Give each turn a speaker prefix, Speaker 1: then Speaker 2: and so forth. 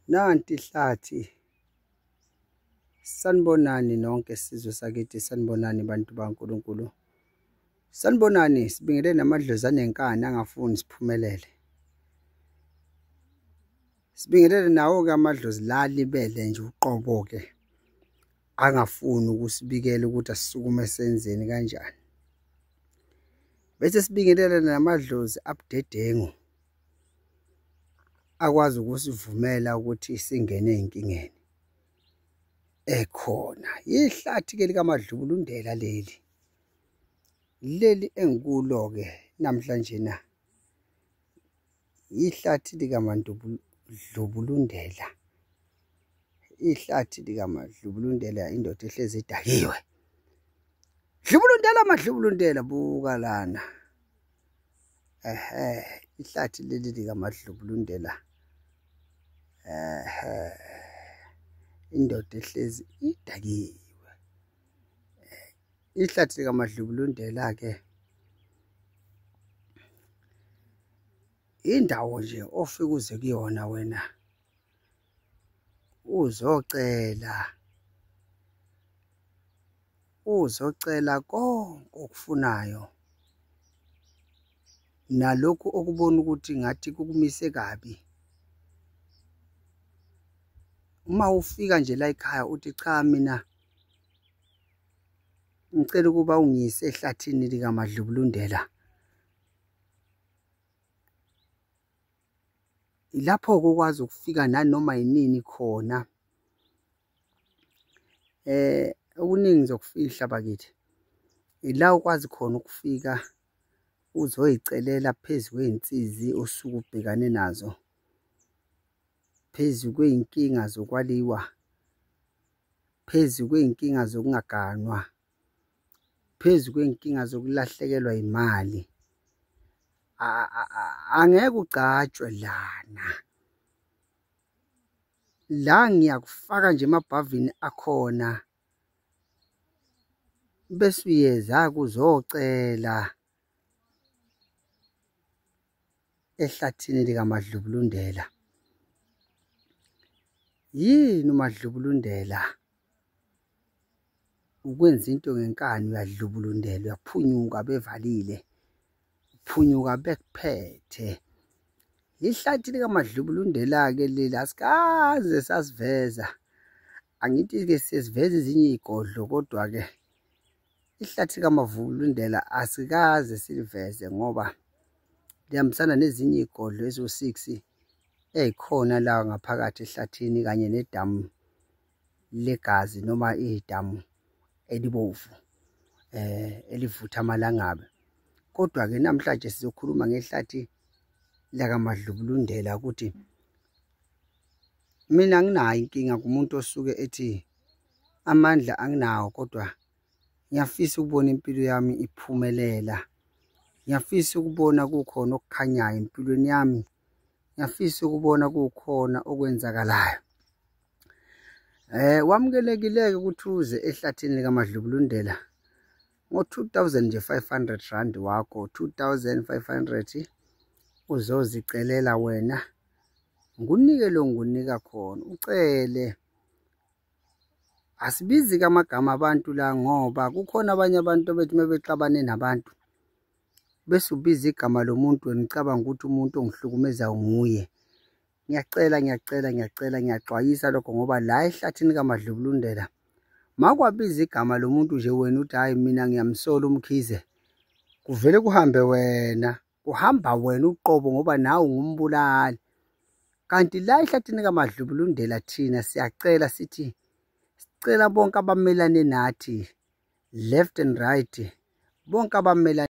Speaker 1: Nanti ihlathi. Sanibonani nonke sizwe sakithi, sanibonani bantu baNkulunkulu. Sanibonani, sibingelele namadlozi anenkani angafuni siphumelele. Sibingelele nawo-ke amadlozi la alibele nje uqobo-ke, angafuni ukusibikela ukuthi asisukume senzeni kanjani. Bese sibingelele namadlozi abudedengu, akwazi ukusivumela ukuthi singene ey'nkingeni ekhona. Ihlathi-ke likaMadlubulundela leli, leli engikulo-ke namhlanje na, ihlathi likaMaNdlubulundela, ihlathi likaMadlubulundela, indoda ehlezi idakiwe. Dlubulundela Madlubulundela, buka lana. Ehhe, ihlathi leli likaMadlubulundela. Ehhe, indoda ehlezi idakiwe. Ihlathi likaMadlubulundela-ke indawo nje ofike uze kuyona wena uzocela, uzocela konke okufunayo, nalokhu okubona ukuthi ngathi kukumise kabi. Uma ufika nje la ekhaya uthi cha, mina ngicela ukuba ungiyise ehlathini likaMadlubulundela. Ilapho-ke okwazi ukufika nanoma yinini khona. Okuningi ngizokufihla bakithi, ila ukwazi khona ukufika uzoyicelela phezu kwey'nsizi osuke ubhekane nazo, phezu kwey'nkinga zokwaliwa, phezu kwey'nkinga zokungaganwa, phezu kwey'nkinga zokulahlekelwa imali. Angeke ugcatshwe lana. La ngiyakufaka nje emabhavini akhona, bese uyeza-ke uzocela ehlathini likaMadlubulundela. Yini uMadlubulundela? Ukwenza into ngenkani, uyadlubulundela, uyaphunyuka bevalile, uphunyuka bekuphethe. Ihlathi likaMadlubulundela-ke leli asikaze sasiveza. Angithi-ke sesiveza ezinye iy'godlo, kodwa-ke ihlathi likaMavulundela asikaze siliveze ngoba lihambisana nezinye iy'godlo eziwu-6 ey'khona la ngaphakathi ehlathini, kanye nedamu legazi noma idamu elibovu elivutha amalangabi. Kodwa-ke namhlanje sizokhuluma ngehlathi lakaMadlubulundela ukuthi mina anginayo inkinga kumuntu osuke ethi amandla anginawo, kodwa ngiyafisa ukubona impilo yami iphumelela, ngiyafisa ukubona kukhona okukhanyayo empilweni yami, ngiyafisa ukubona kukhona okwenzakalayo. Wamukelekile-ke ukuthi uze ehlathini likaMadlubulundela ngo-2000 nje 500 rand wakho, 2500 uzozicelela wena, ngunike lo ngunika khona, ucele. Asibizi-ke amagama abantu la, ngoba kukhona abanye abantu bethi uma bexabane nabantu bese ubiza igama lomuntu wena ucabanga ukuthi umuntu ongihlukumezayo nguye. Ngiyacela, ngiyacela, ngiyacela, ngiyaxwayisa lokho, ngoba la ehlathini kaMadlubulundela makwabiza igama lomuntu nje wena uthi hhayi mina ngiyamsola uMkhize, kuvele kuhambe wena, kuhamba wena uqobo, ngoba nawe ungumbulali. Kanti la ehlathini kaMadlubulundela thina siyacela, sithi sicela bonke abamelane nathi left and right, bonke abamelane